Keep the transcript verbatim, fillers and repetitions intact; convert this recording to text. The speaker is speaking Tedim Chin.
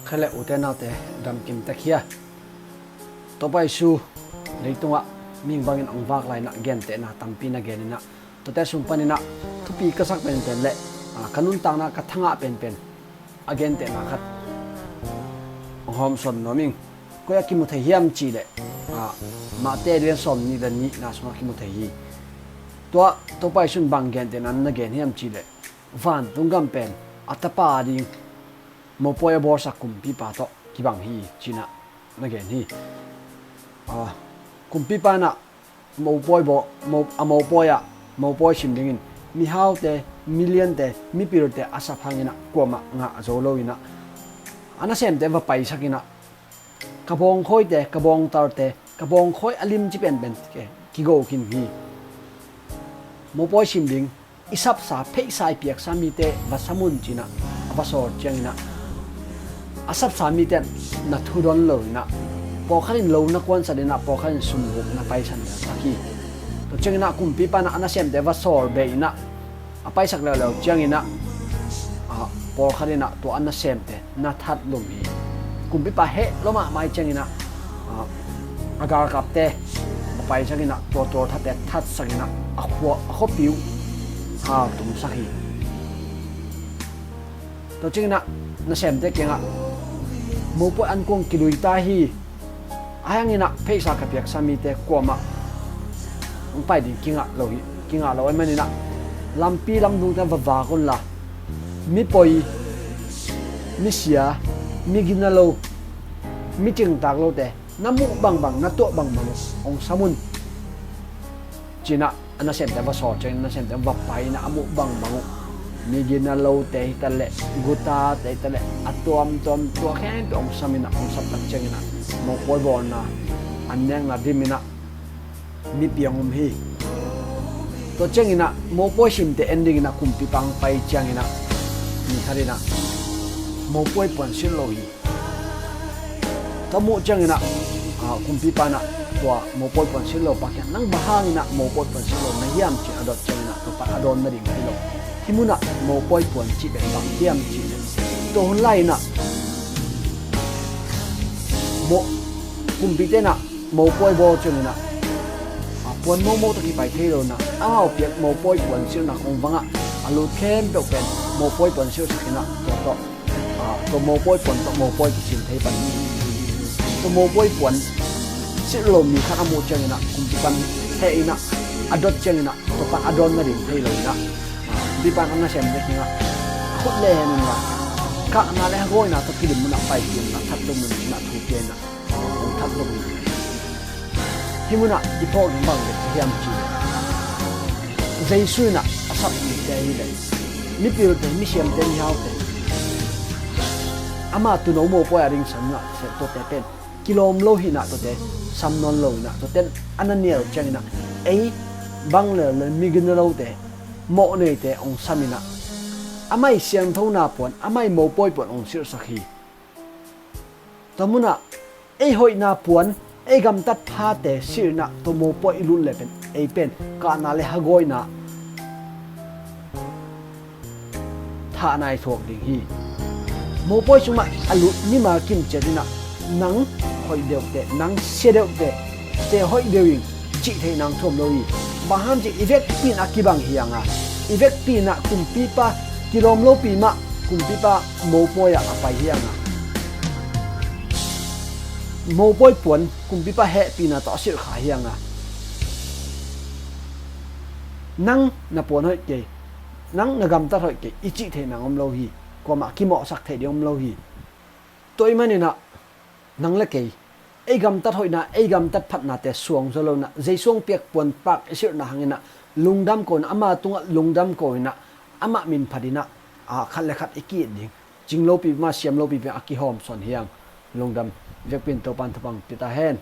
Khaile ute naute, damkim tek hia? Topa Jesu leitungah mihing bangin hong vak lai-inah gentehna tampi na gen inah, tuate sung paninah thupi ka sak penpen le, ah, ka nuntakna ka thangah penpen a gentehna khat hong hawmsawn nuam ing. Koi-ah kimu thei hiam cihleh, ah, Mate lian sawm nih le nihna sungah kimu thei hi. Tua Topa Jesu in bang gentehna na gen hiam cihleh, vantung gam pen a tapa ding mopawi a bawlsak kumpipa tawh kibang hi, cinah na gen hi. Ah, kumpipa inah mopawi bawl, mo, a mopawi ah mopawi sim dingin mihaute, miliante, mipilte a sap hanginah kuamah ngah zo loinah a nasemte va paisakinah, ka bawngkhawite, ka bawngtalte, ka bawngkhawi a limci penpen kigo khin hi. Mopawi sim ding i sapsa, pheisa i piaksa mite va sam un, cinah a va sawl cianginah, a sapsa mite na thudon loinah, pawlkhatin lo na kuansatinah, pawlkhatin sumvuk na paisan sak hi. Tua cianginah kumpipa inah a nasemte va sawl beh inah a paisak leuleu cianginah, ah, pawlkhatinah tua a nasemte na thatlum hi. Kumpipa heh lua mahmah cianginah, ah, a galkapte a paisakinah tua tualthate thatsakinah a khua, a khuapi uh hautumsak hi. Tua cianginah nasemte kiangah, mopawi ankuang kilui ta hi. Ahi hanginah pheisa ka piaksa mite kuamah hong pai ding kingah lo hi, kingah lo ahih maninah lampi lamdungte va vak unla, mipoi, misia, mi gina lo, mi cingtak lote na muh bangbang, na tuah bangbang uh hong sam un, cinah a nasemte va sawl ciangin a nasemte va paina a muh bangbang uh, mi gina lote hitaleh, gutate hitaleh, a tuamtuam tua khempeuh hong saminah, hong saptak cianginah mopawi bawlna an nekna diminah mipi hong um hi. Tua cianginah mopawi simte en dinginah kumpipa hong pai cianginah mi khatinah mopawi puan silh lo hi. Tua muh cianginah, ah, kumpipa inah tua mopawi puan silh lo pa kiang, nang bang hanginah mopawi puan silh lo na hiam, ci-in a dot cianginah tua pan a dawn nading thei lo. Hih munah mopawi puan cih pen bang hiam cih leh, tua hun lai-inah mo, kumpite inah mopawi bawl cianginah, ah, puan momo tawh kipai thei lo inah amau piak mopawi puan silhna kong vangah a lut khempeuh pen mopawi puan silhsak inah tua tawh, ah, tua mopawi puan tawh mopawi kicin thei pan hi. Tua mopawi puan silh lo mi khat a muh cianginah kumpipa in heh inah a dot cianginah tua pan a dawn nading thei lo inah, ah, kumpipa in a nasemte kiangah a khut le hen unla, kahna le hagawina tawh kidim munah pai kik unla, thatlum un, cinah thu pia inah hong thatlum hi. Hih munah i phawk ding bang bek hiam cih leh, Jesu inah a sap mite hileh, mipilte, misiamte, mihaute, ama tuuno mopawi a ding sam ngah seh, tuate pen kilawm lo hinah tuate sam nawn lo inah, tuate a na nial cianginah ei bang leuleu mi gina lote, mawhneite hong saminah amah i siangthona puan, amah i mopawi puan hong silhsak hi. Tua munah ei hoihna puan, ei gamtat phate silh inah tua mopawi i lut le pen ei pen kahna le hagawina thahna i thuak ding hi. Mopawi sungah a lut mimal kimciat inah nang hoih deuhteh, nang sia deuhteh, te hoih deuh ing cih theih nang thuam lo hi. Bang hang cih i vekpi in a kibang hi hanga, i vekpi inah kumpipa kilawm lopi mah kumpipa mopawi ah a pai hi hanga, mopawi puan kumpipa hehpihna tawh a silh kha hi hanga, nang na puan hoih kei, nang na gamtat hoih kei i cih theih nang om lo hi. Kuamah kimawhsak theih ding om lo hi. Tua ahih maninah nang le kei ei gamtat hoihna, ei gamtat phatnate suang zo lo inah Jesu hong piak puanpak i silhna hanginah lungdam ko inah, ama tungah lungdam ko inah, amah min phat inah, ah, khat le khat i ki-it ding, cing lopi mah, siam lopi mah a kihawmsawn hi hang. Lungdam. Vekpi in Topa in thupha pia ta hen.